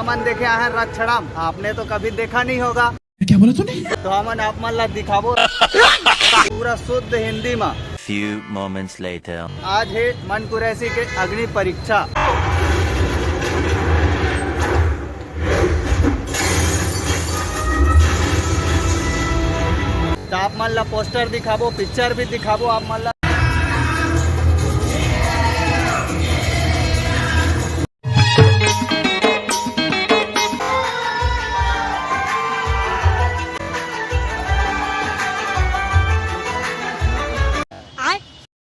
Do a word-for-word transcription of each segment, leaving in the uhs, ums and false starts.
हमन देखे आए हैं रक्षड़म, आपने तो कभी देखा नहीं होगा। क्या बोला तूने? तो हमन आप मन ला दिखाबो पूरा शुद्ध हिंदी में। Few moments later. आज है मन कुरैशी के अग्नि परीक्षा। तो आप मन ला पोस्टर दिखाबो, पिक्चर भी दिखाबो आप मन ला।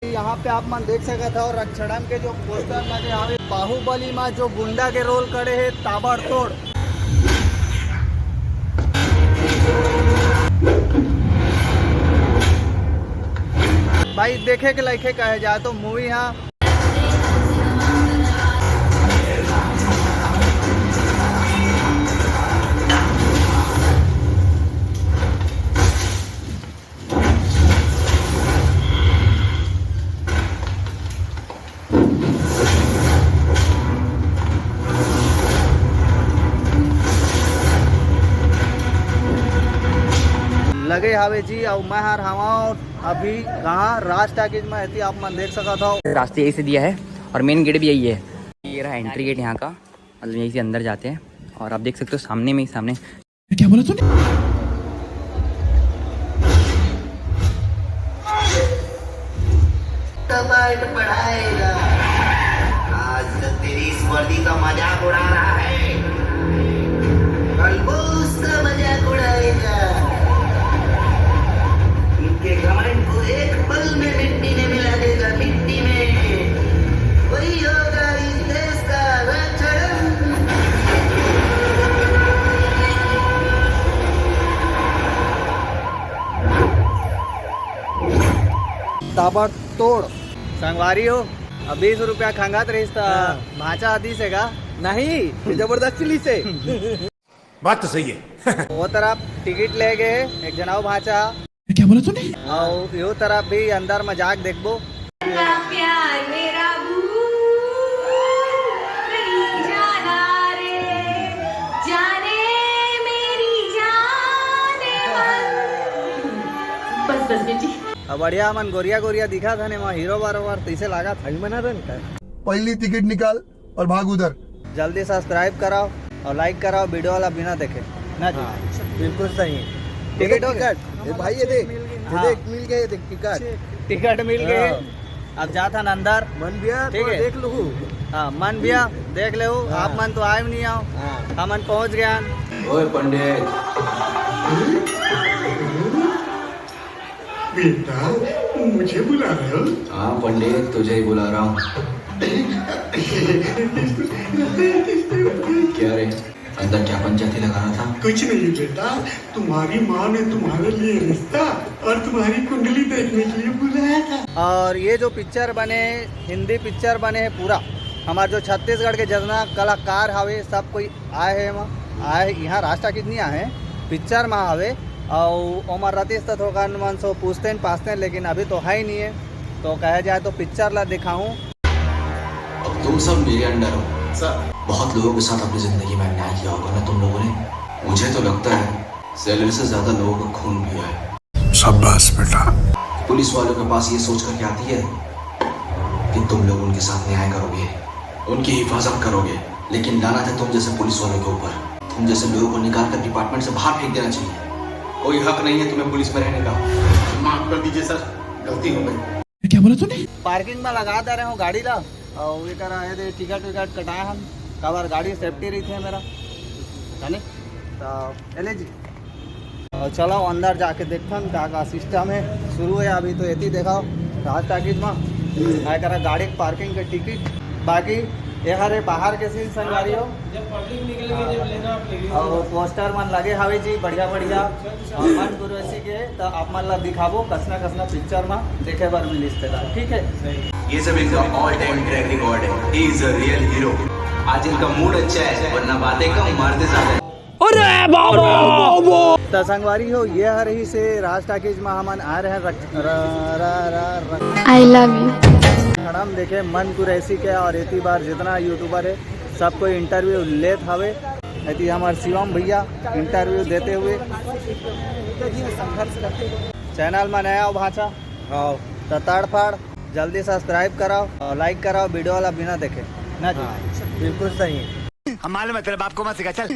यहाँ पे आप मन देख सकत हव रक्षड़म के जो पोस्टर लगे हवे, बाहुबली में जो गुंडा के रोल करे है ताबड़तोड़। भाई देखे के लायक है, कहे जाए तो मूवी यहाँ लगे हावे जी। अउ मैं हर हवा अभी कहाँ राज टाकीज में, एती आप मन देख सकत हव। रास्ते यही से दिया है और मेन गेट भी यही है। ये रहा एंट्री गेट यहाँ का, मतलब यहीं से अंदर जाते हैं। और आप देख सकते हो सामने में ही, सामने क्या बोला तूने? टमाट पढ़ाएगा। आज तो तेरी इस वर्दी का मजाक उड़ा रहा है, कल वो उसका मजाक उड़ाएगा। इनके घमंड को एक पल में मिट्टी में मिला देगा, मिट्टी में। वही होगा इस देश का रक्षण। ताबड़तोड़। संगवारी हो, अब बीस रुपया खंगात रहिस त हाँ। भांचा आदि से का? नहीं, ये जबरदस्ती ली से। बात तो सही है। वो तरफ टिकट ले गए, एक जनाव भांचा। क्या बोला तूने? और यो तरफ भी अंदर में जाके देखबो। मेरा प्यार मेरा भूल नहीं जाना रे, जाने मेरी जाने मन। बस, बस बेटी। अब बढ़िया मन गोरिया गोरिया दिखा था ने, वहाँ हीरो बरोबर तैसे लागा था। हई मना रन का? पहली टिकट निकाल और भाग उधर। जल्दी सब्सक्राइब कराओ और लाइक कराओ वीडियो वाला बिना देखे ना जी। हाँ, बिल्कुल सही। टिकट हो गया? टिकट। ए भाई, ये देख, ये हाँ। देख, मिल गए, ये देख, टिकट। टिकट मिल गए। हाँ। अब जाथन अंदर। मन भैया, ठीक थोड़ा है। देख लूँ। हाँ, मन भैया, देख ले। हाँ। आप मन तो आए भी नहीं आओ। हाँ। हमन पहुँच गए हन। ओए पंडित। बेटा, मुझे बुला रहे हो? हाँ पंडित, तुझे ही बुला रहा हूँ। क्या रे, अंदर क्या पंचायती लगा रहा था? कुछ नहीं बेटा, तुम्हारी माँ ने तुम्हारे लिए रिश्ता और तुम्हारी कुंडली देखने के लिए बुलाया था। और ये जो पिक्चर बने, हिंदी पिक्चर बने है पूरा, हमारे जो छत्तीसगढ़ के जितना कलाकार हवे, सब कोई आए हैं वहाँ, आए हैं यहाँ राज टाकीज नहीं आए हैं, पिक्चर में हवे। और ओमर रतीश तो थोड़ा मन सो पूछते हैं पासते हैं, लेकिन अभी तो है ही नहीं है। तो कहा जाए तो पिक्चर ला दिखाऊं। अब तुम सब मेरे अंडर हो। सर। बहुत लोगों के साथ अपनी जिंदगी में अन्याय किया होगा ना तुम लोगों ने। मुझे तो लगता है सैलरी से ज्यादा लोगों का खून पिया है। शाबाश बेटा। पुलिस वालों के पास ये सोच करके आती है कि तुम लोग उनके साथ न्याय करोगे, उनकी हिफाजत करोगे, लेकिन लानत है तुम जैसे पुलिस वालों के ऊपर। तुम जैसे लोगों को निकाल कर डिपार्टमेंट से बाहर फेंक देना चाहिए। कोई हक नहीं है तुम्हें पुलिस में रहने का। माफ कर दीजिए सर, गलती हो गई। क्या बोला तूने? पार्किंग में लगा दे रहे हो गाड़ी ला, और ये करा है दे टिकट विकट कटाए हम, काबर गाड़ी सेफ्टी रही थे मेरा, जाने। तो एले जी, और चलो अंदर जाके देखथन का का सिस्टम है। शुरू है अभी तो एती देखो राज टाकीज में, आय करा गाड़ी के पार्किंग के टिकट, बाकी ये हरे बाहर के सीन संगवारी हो। जब पब्लिक निकलेगी, जब लेना आप लेंगे। और पोस्टर मन लगे हावे जी बढ़िया बढ़िया, और मन गुरुसी के तो आप मन ला दिखाबो कसना कसना पिक्चर में देखे बर मिलिस तेला, ठीक है। ये सब इनका ऑल टाइम ट्रैक रिकॉर्ड है। He is a real hero। आज इनका मूड अच्छा है, वरना बातें कम, मारते ज्यादा है। अरे बाबा! तो संगवारी हो, ये हर ही से राज टाकीज में हमन आ रहे हैं रख-, र-, र-, र-, र-, I love you। खड़म देखे मन कुरैशी के, और एती बार जितना यूट्यूबर है, सब कोई इंटरव्यू लेत हवे। एती हमर शिवम भैया इंटरव्यू देते हुए। चैनल में नया हो भाषा, हाँ। तो तड़फाड़ जल्दी सब्सक्राइब कराओ और लाइक कराओ, वीडियो वाला बिना देखे ना जी। हाँ, बिल्कुल सही। हम मालूम है तेरे बाप को मत सिखा, चल।